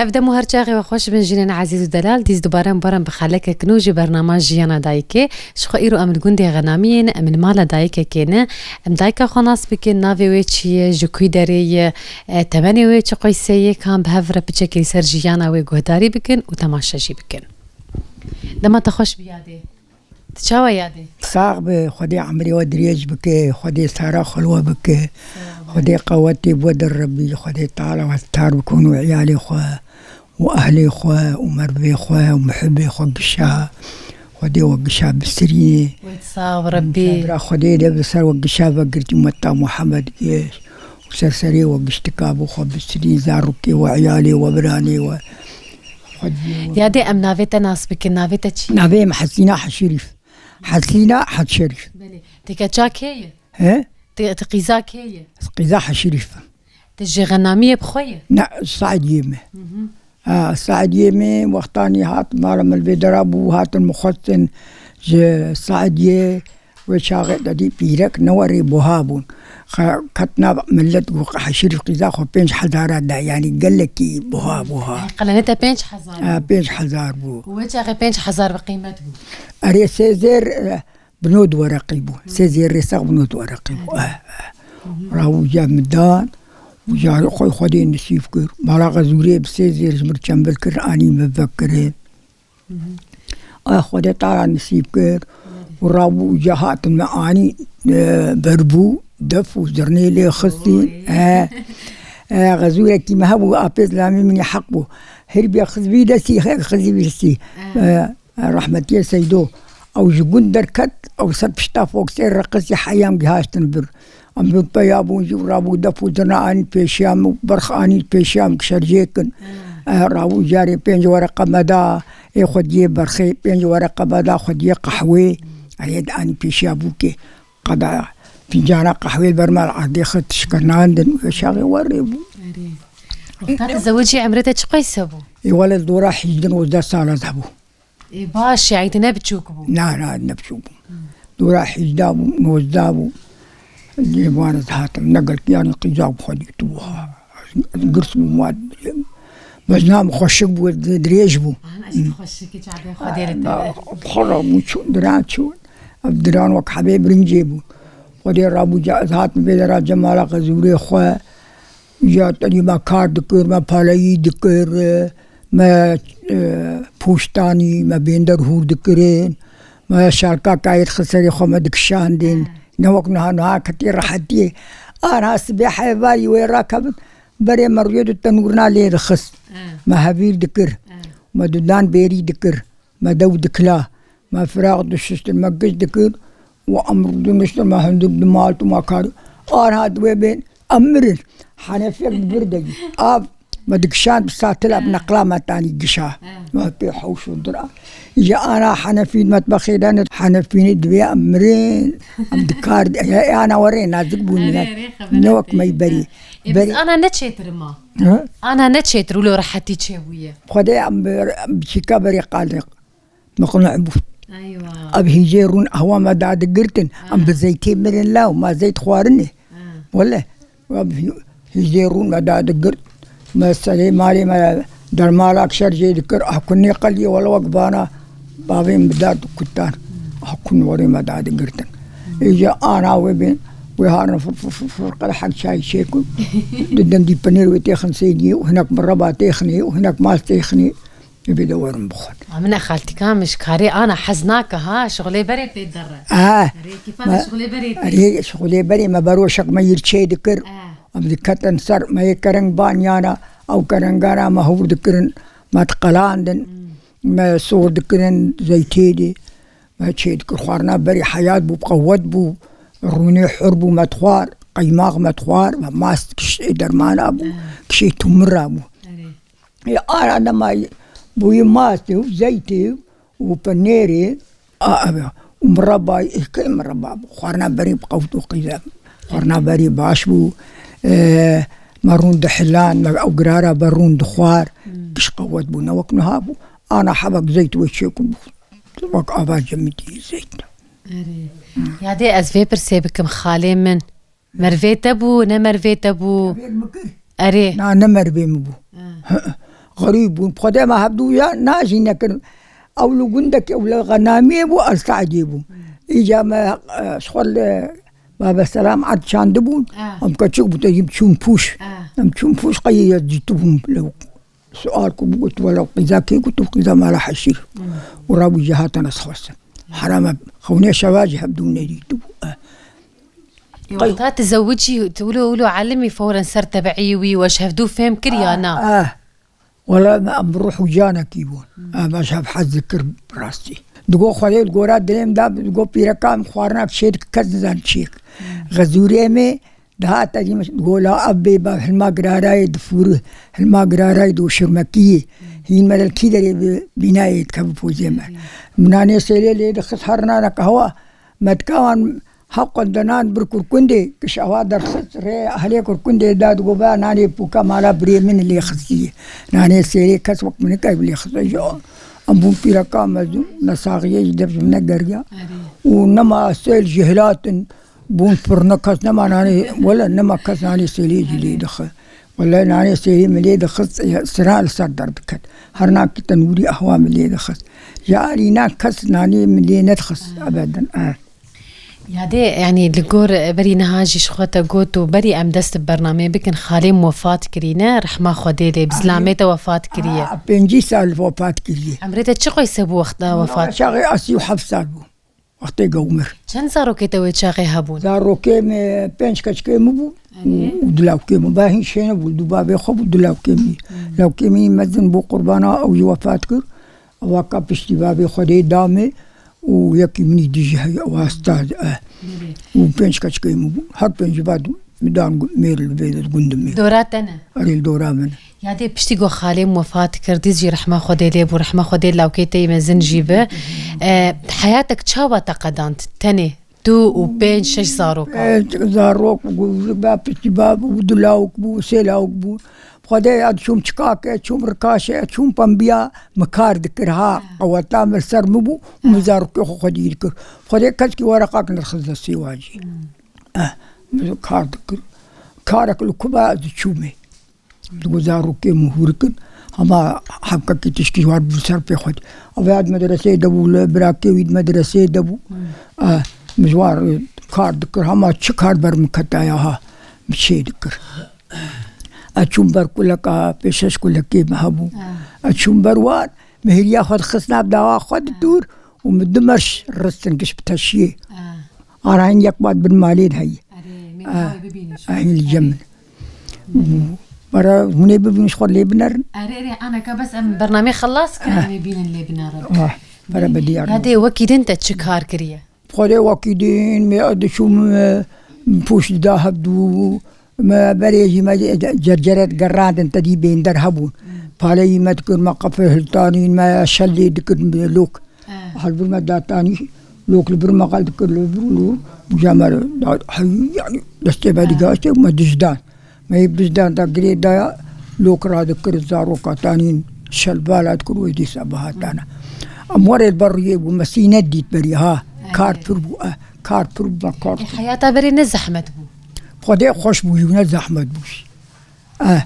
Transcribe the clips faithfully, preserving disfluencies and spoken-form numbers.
Ev dem û her çaxê we xweş bin jinên ezîz û delal, dîs dubare em baran bi xelekek nû ji bernama Jiyana Dayikê. Ji xwe îro em li gundê Xenamiyê ne, em li mala dayikekê ne. Em dayika xwe nas bikin, navê wê çi ye, ji kû derê ye, e, temenê wê çi qeyse ye, kan bi hev re piçekê li ser jiyana wê guhdarî bikin û temaşe jî bikin. Dema te xweş bi yadê. Tu çawa yadê? Sax be, Xwedê emrê we dirêj bike, Xwedê sara xwe li we bike. Xwedê qewetê bi we derrebî, Xwedê Teala we star bikun û eyalê xwe û ehlê xwe û mervê xwe û muhibê xwe gişa. Xwedê we gişa bisirînê. Wê sax be Rebbî. Bira Xwedê de bi ser we gişa vegirtî ummeta Muhammed geş û ser serê we giştika bo xwe bisirî, zarokê we, eyalê we, biranê we. Xwedê we. Yadê em navê te nas bikin, navê te çi? Navê min Hesîna Heşerîf. Hesîna Heşerîf. Belê. Ti keça kê ye? He? Ti, ti qîza kê ye? Qîza Heşerîf. Ti ji Xenamiyê bi xwe ye? Ne, Saidiyê me. Hı hı. Ha, Saidiyê me wextanî hat, mala min li vê dera bû, hatin min xwestin ji Saidiyê. Wê çaxê dedî pîrek newerê buha bûn. Xe-, ket nav millet got, Heşîrî qîza xwe pênc hezara da, yanî gelekî buha buha. Qelenê te pênc hezar Ha, bû. Pênc hezar bû. Û wê çaxê pênc hezar bi qîmet bû. Erê sê zêr, e, bi nod wereqî bû. Sê zêr rêsex bi nod wereqî bû. Eh, eh. Ra uca min dan, uca xwe Xwedê nisîb kir. Mala Xezûrê bi sê zêr ji min çembil kir, anî min vekirin. Ay Xwedê Teala nisîb kir. Û rabû uca hatin me anî, e, berbû, def û zirnê lê xistî. Oy. E, e, xezûrekî me hebû, apê zilamê min ê heq bû. Her bîya xizbî destî, her xizî bî destî. E, e, rehmetiyê Seydo. Ew ji gund derket, ew ser pişta foksê reqisî heyam gihaştin vir. Em bi peya bûn jî û rabû def û zirna anî pêşiya min û berx anî pêşiya min şerjê kin. Hmm. Eh, rabû carê pênc wereqe me da, ê xwediyê berxê, pênc wereqe me da xwediyê qehwê. Erê de anî pêşiya bûkê. Qeda fincana qehwê li ber me li erdê xist, şikinandin û şaxê werê bû. Erê. Wexta te zewicî emrê te çi qeyse bû? Ê wele dora hîjdin û deh sal ez hebû. Ê, baş, yanî tu ne biçûk bû? Na, na, ne biçûk bûm. Dora hîjda bûm, nozdeh bûm. Lê wan ez hatim, ne gelkî yanî qîza bi xwe dîtibû ha. Ez girs bûm, wa mejna min xweşik bû, di-, dirêj bû. Ana, ez xweşikî çavê xwe dê li te. Xwe re bû çûn, diran çûn. Ev diran wek hebê birincê bû. Xwedê rabû ca-, ez hatim vê dera Cemala Xezûrê xwe. Ya tenî me kar dikir, me paleyî dikir, me, e, pûştanî, me bênder hûr dikirin, me şalka kayê dixist serê xwe me dikişandin. Hmm. Ne wek niha, niha ketî rehetiyê. Anha sibê heyvalî wê rakevin, berê me rûyê di tenûrna lê dixist. Hmm. Me hevîr dikir, Hmm. me dudan bêrî dikir. Me dew dikila, me firaq dişiştin, me giş dikir û em rûdû niştin, me hundir dimal û me kar. Anha di wê bên em mirin. Henefiyek di vir de bî. Av me dikişand bi satila bi neqla me tanî gişa. He. Me pê hewş û dira. Ji ana henefî metbexê de ne henefînî divê em mirin. Em dikar, e, ana werê nazik bûn. Erê, ne, erê, xebera ne wek te me ye. Berî. E, berî. Biz ana ne çêtir ma? Hı? Ana ne çêtir û lo rehetî çêbûye? Xwedê em bi, em bi çîka berê qaliq. Miqnic bû. Eywa. Ev hîjê rûn hewa me dadigirtin. Ha. Em bi zeytê mirin law, ma zeyt xwarinê. Ha. Wele, ev hî-, hîjê rûn me dadigirt. Me serê malê me dermalak şer jê dikir. Ah, kunê qeliyê wele wek bana bavê min bidar dikutan. Ah, kun werê me dadigirtin. Êje ana wê bên, wê harin fir, fir, fir, fir, qedehek çay çêkun. Di dendî penêr wê têxin sêniyê û hinek mireba têxinê û hinek mast têxinê. Ê bê de werin bixwin. A min e xaltîka min ji karê ana hez nake ha, şixulê berê pê derre. Ah, Erê, kîfa me, de şixulê berê pê. Erê, şixulê berê me beroşek me yir çê dikir. Ah. Em diketin ser, me yê kereng banyana, ew kerengana me hûr dikirin, me diqelandin, Hmm. me sor dikirin, zeytê de, me çê dikir. Xwarina berê heyat bû, qewet bû, rûnê hur bû, me dixwar, qeymax me dixwar, me mast kiştê dermana bû, Hmm. kiştê tumira bû. Erê. Ê, ara dema bûyî mastê û zeytê û penêrê, a, a, û mirebayî, ê, kê mireba bû? Xwarina berî bi qewt û qîze. Xwarina berî baş bû. Ê, me rûn dihilan, me ew girara be rûn dixwar. Hmm. Giş qewet bû, ne wek niha bû. Ana hebek zeyt wê çêkun bû. Wek ava cemidî zeyt. Erê. Yadê ez vê pirsê bikim xalê min. Mervê te bû, ne mervê te bû? Mervê min kir. Erê. Na, ne mervê min bû. Ha. Hi, hi. Xerîb bûn. Xwedê me hevdû ya najî nekirin. Ew li gundekê, ew li Xenamiyê bû, ez Saidiyê bûm. Îca me, e, ji xwe li Baba Selam Erd çandibûn. Ah. Em keçik bû, te yim çûn pûş. Ah. Em çûn pûş, qeyê ya dîtibûn li sual ku bû, got, "Wela qîza kê?" Got, "Qîza mala Heşîr." Hmm. Û rabû jî hatine xwestin. Hmm. Herame xewnê şeva jî hevdû nedîtibû. Eh. Ê, wexta tizewicî, tu wilo, wilo elimî fewren ser tebiî wî, we ji hevdû fêm kir ya na? Ah, ah. Wela me em bi ruh û canekî bûn. Hmm. Em ez hev hez dikir rastî. Digo Xwedê li gora dilê min da, digo pîreka min xwarina çêdik kes nizan çêk. Hmm. Xezûrê me dihat edî min, digo la ev bê ba hilma girarayê difûri, hilma girarayê do şirmekiyê. Hmm. Hîn me li kî derê bi bînayê dikeve pozê me. Hmm. Min nanê sêlê lê dixist her nana qehwa. Me dika wan Heqon de nan bir Kurkundê, kiş awa derxist, rê ahlê Kurkundê da digo, "Ba nanê pûka mala birê min lê xistiye. Nanê sêrê kes wek min nikay lê xiste." Jo, em bûn pîreka mezin, me saxiye jî dev ji min negeriya. Erê. Û nema sêl jî hilatin, bûn pirne kes nema nanê, wele nema kes nanê sêlê jî lê dixe. Wele nanê sêrê min lê dixist, sira li ser derdiket. Her nakî tenûrî ahwa min lê dixist. Ji alî nan kes nanê min lê nedixist ebeden. Eh. Yadê, yanî li gor berî niha jî ji xwe te got û berî em dest bi bernameyê bikin, xalê min wefat kirîne, rehma Xwedê lê, bi zilamê te wefat kiriye. Ah, pêncî sal wefat kiriye. Emrê te çi qoyse bû wexta wefat? Çaxê asî û heft sal bû. Wextê gewmir. Çend zarokê te wê çaxê hebûn? Zarokê me pênc keçikê min bû û, Erê. û du lawkê min. Ba hîn şêne bû, du bavê xwe bû, du lawkê min. Hmm. Lawkê min mezin bû qurbana, ew jî wefat kir. Waka piştî bavê Xwedê da me û yekî min î dî jî heye, ew hasta e. Belê. Û pênc keçikê min bûn. Her pêncî ba du-, min dan gu-, mêr li vê gundê min. Dora te ne? Erê, li dora min. Yadê piştî ku xalê min wefat kir, dîz jî rehma Xwedê lê bû, rehma Xwedê lawkê te yî mezin jî bi. E, heyatek çawa te qedand? Tenê tu û pênc, şeş zarok. Pênc zarok bû, ba piştî ba bû, du lawik bû, sê lawik bû. Xwedê ez çûm çikakê, çûm rikaşê, ez çûm pembiya, min kar dikir ha. Ha. Qeweta min ser min bû û min zarokê xwe xwedî dikir. Xwedê kesekî wereqak nedixist destê wan jî. Hmm. Eh, min kar dikir. Karek li ku ba ez diçûmê. Digo zarokê min hûr kin. Hema hebkekî tişkî ji war bû ser pê xwedî. Ev ya di medreseyê de bû, li birakê wî di medreseyê de bû. Hmm. Eh, min ji wan kar dikir. Hema çi kar ber min ketaya ha, min çê dikir. Ez çûm ber kuleka, pê şeş kulekê me hebû. Ha. Ez çûm ber wan, min hêriya xwe dixist nav dawa xwe di dûr û min du merş ristin giş bi teşiyê. Ha. Ara hîn yek mat bin malê de heye. Erê, mêrka wê bibînin ji xwe. Hîn li cem min. Erê. Bara hûn ê bibînin ji xwe lê binerin. Erê, erê, aneka bes em bernameyê xelas kirin, em ê bînin lê binerin. Ah, bara bediyar. Yadê wekî din te çi kar kiriye? Xwedê wekî din, me diçûm, e, pûş dida hevdû, me berê jî me cercere digerandin, te dî bênder hebûn. Paleyî me dikir, me qefil hiltanîn, me şel lê dikir, me lok. He. Hal vir me datanî, lok li vir me qal dikir, li vir lok, uca me da, hey, yanî, destê me digaştê, me dijdan. Me yê bizdan da girê daya, lok radikir, zaroka tanîn şelbala dikir, wê dîsa bihatana. Em werê li ber rûyê bû, me sî nedît berî ha. Erê. Kar pir bû, eh, kar pir bû, me kar E, pir. Heyata berê ne zehmet bû? Xwedê xweş bû, ne zehmet bû jî. Eh,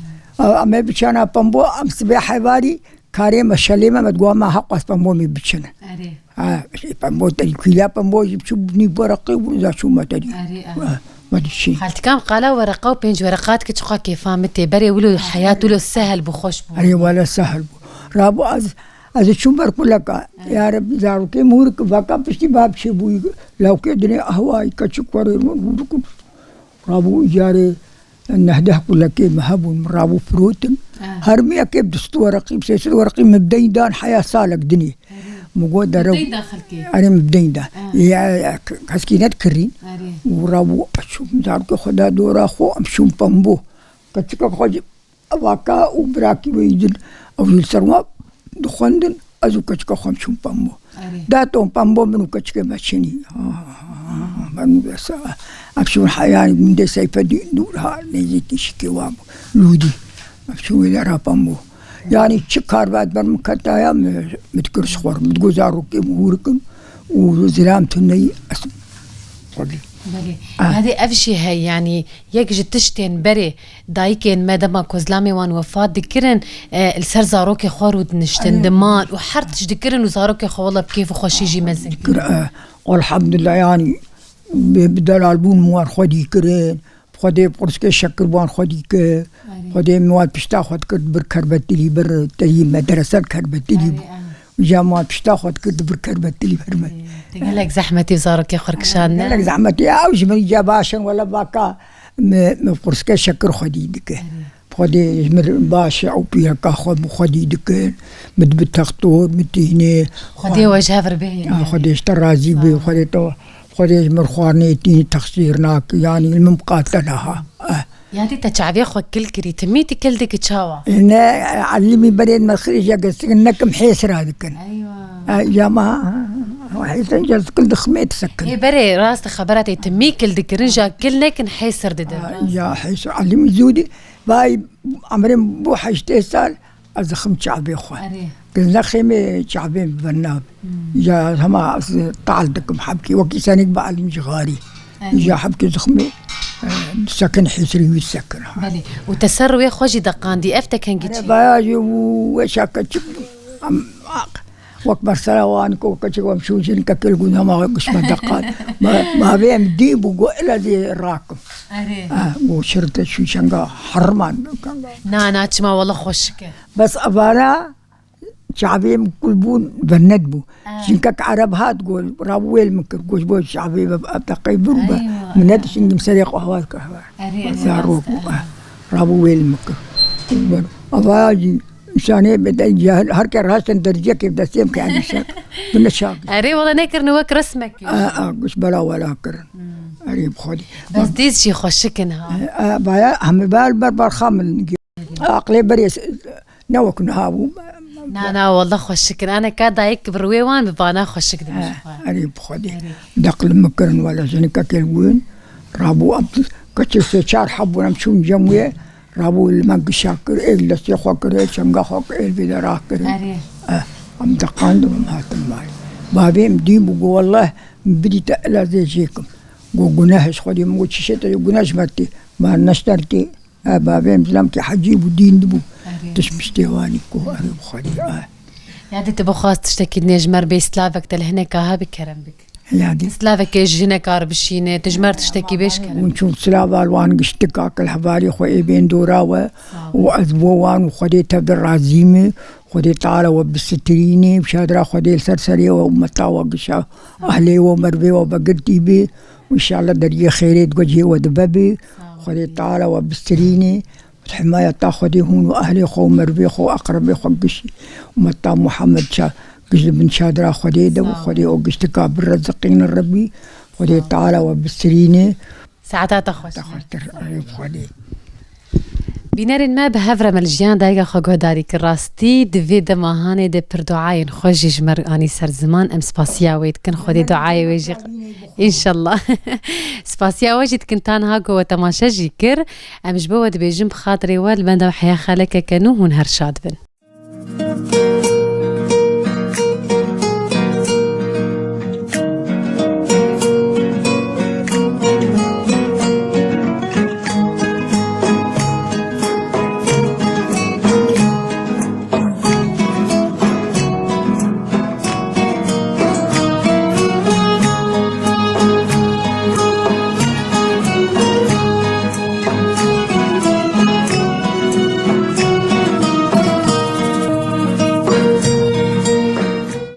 em ê biçana pembo, em sibê hevalî, karê me şelê me, me diguha me heqas pembo me biçine. Erê. Ha, şey, pembo te dî, kîla pembo jî biçû nî wereqê û za çû me te dî. Erê, erê. Ha, me dî çi? Xaltikam qala wereqa û pênc wereqat ki çiqa kêfa min tê. Berê wilo heyat wilo sehel bû, xweş bû. Erê, wele sehel bû. Rabû ez, ez çûm ber kuleka. Erê. Ya Rebî, zarokê min hûr ki vaka piştî bab çê bûyî. Lawkê dinê ahwayî, keçik werê min hûr ki. Rabû îcarê nehdeh kulekê me hebûn, min rabû firotin. Ah. Her miyekê bi du sed wereqî, bi sê sed wereqî min bi deyn dan heya salek dinê. Erê. Min got derew. Bi deyn da xelkê? Erê, min bi deyn da. Ah. Ya, ya, k-, keskî nedikirîn. Erê. Û rabû, çûm zarokê xwe da dora xwe, em çûm pembo. Keçika xwe jî Vaka û birakî wê din, ew jî li ser wan dixwendin, ez û keçika xwe em çûn pembo. Erê. Da ton pembo min û keçikê me çinî. Ah, ben û desa. Em çûn heyanî gundê Seyfedîn dûr ha, nêzîkî şikê wan bû. Lûdî. Em çûn wê dera pembo. Yanî çi kar ve ber min ketaya, min, min dikir ji xwe re. Min digot zarokê min hûr kim û zilam tuneyî ez xwedî. Belê. Ah. Yadê ev jî heye, yanî yek ji tiştên berê dayikên me dema ku zilamê wan wefat dikirin, e, li ser zarokê xwe rû diniştin, Aynen. diman û her tişt dikirin û zarokê xwe wela bi kêf û xweşî jî mezin Kir, kirin. e, elhamdulillah, yanî bi, bi delalbûn wan xwedî kirin, Xwedê bi qurskê şekir wan xwedî kir, Erê. Xwedê min wan pişta xwe dikir, dibir Kerbetilî, bir teyî medrese Kerbetilî bû. Erê, em. Îja min wan pişta xwe dikir, dibir Kerbetilî, bir me. Erê, te gelek zehmetî zarokê xwe kişandine. Gelek zehmetî, ew ji min îca baş in, wele vaka min, min qurske şekir xwedî dike. Erê. Xwedê ji min baş e, ew pîreka xwe min xwedî dikir, min dibi textor, min tînê. Xwedê we ji hev re bihêle. Ha, Xwedê ji te razî be, Sağ ol. Xwedê te, Xwedê ji min xwarinê tînî texsîr nake, yanî li min biqate neha. Eh. Yadî te çavê xwe kil kirî, timî tu kil dikî çawa? Ne, elîmî berên me xirîja gestikin nekim hêsira dikin. Eywa. Eh, ya ma, hêsira gestikin dixmê disekin. Ê berê, rast xebera te, timî kil dikirin, ja kil nekin hêsir didin. Ah, ya hêsir, elîmî zûdî, vay, emrê min bû heştê sal, ez dixim çavê xwe. Erê. Giz nexêmê çavê min venabe. Hmm. Ya hema ez tal dikim hebkê, wekî senik bi elîm ji xarî. Erê. Ya hebkê diximê, e, sekin hêsirî wî sekin ha. Belê. Û te ser rûyê xwe jî deqandî, ev te kengî Erê, çi? Baya jî û weşa keçik, em, ak, wek mesela wan ku keçik em şûn jin kekil gûn hema giş me deqand. Ma, ma vê em dî bû go ila dê rakim. Erê. Ah, go şirte şû çenga herman. Na, na, çima wela xweşik e. Bes evana çavê min kul bûn, venet bû. Ah. Çinkek Ereb hat go, rabû wêl min kir, goş bo çavê ve ev deqey bir be. Eywa. Min nedişingim serê qehwa qehwa. Erê, erê, Zarok rast, bû, erê. Ah. Rabû wêl min kir. Ava jî, însanê bide, ya her, her ke raştin dercekê destêm ke enîşe. Bine çak. Erê, wala nekirine wek resmek. Ah, ah, goş bela wela kirin. Hmm. Erê, bi Xwedê. Bes dîz jî xweşik in ha. Eh, eh, baya, hemî bal ber barxa min. Aqlê berê s-, ne wek niha bû. Na, na, wallah xweşik in. Ene ka dayik bi rûyê wan bi vana xweşik dibe ji He, xwe. Erê bi Xwedê. Erê. Deqlim min kirin wele jinikekê li win. Rabû em keçê sê çar heb bûn em çûn cem wê. Rabû li me gişa kir, êl destê xwe kir, êl çenga xwe kir, êl vê de rakirin. Erê. Eh, em deqandin em hatin malê. Bavê em dî bû, got, "Wallah, min bidî te ila zê jêkim." Got, "Guneh ji Xwedê." Min got, "Çi şê te guneh ji me tê?" Ma neşter tê. E, bavê em zilamkî hecî bû, dîn dibû. Erê. Tişt piştê wanî ku, erê bi Xwedê, e. Yadê tu bixwast tiştekî dinê ji me re bê, slavek te li hineka hebî kerem bik. Yadê. Slavekê ji hineka re bişîne, tu ji me re tiştekî bêj kerem. Hûn çûn slava li wan giştika kil hevalê xwe ê bên dora we Sağ ol. Û ez bo wan û Xwedê tev de razî me. Xwedê Teala we bisitirînê, şadira Xwedê li ser serê we, ummeta we gişa, Sağ ol. Ehlê we, mervê we vegirtî bê. Û înşallah deriyê xêrê di gocê we dibe bê. Sağ ol. Xwedê Teala we bistirînê. Bi himaya ta Xwedê hûn û ehlê xwe û mervê xwe û eqrebê xwe gişî. Ummeta Muhammed ça giş di bin çadira Xwedê de bû. Sağ ol. Xwedê o giştika bi reziqîne Rebî. Xwedê Sağ ol. Teala we bistirînê. Saeta te xweş. Te xweştir, ey Xwedê. Bînerên me, bi hev re me li jiyan dayika xwe guhdarî kir. Rastî di vê dema hanê de pir duayên xweş jî ji me re anî ser ziman. Em spasiya wê dikin. Xwedê duayê wê jî. Înşallah. Spasiya we jî dikin, ta niha ku we temaşe jî kir. Em ji bo we dibêjin, bi xatirê we li benda heya xalekeke nû hûn her şad bin.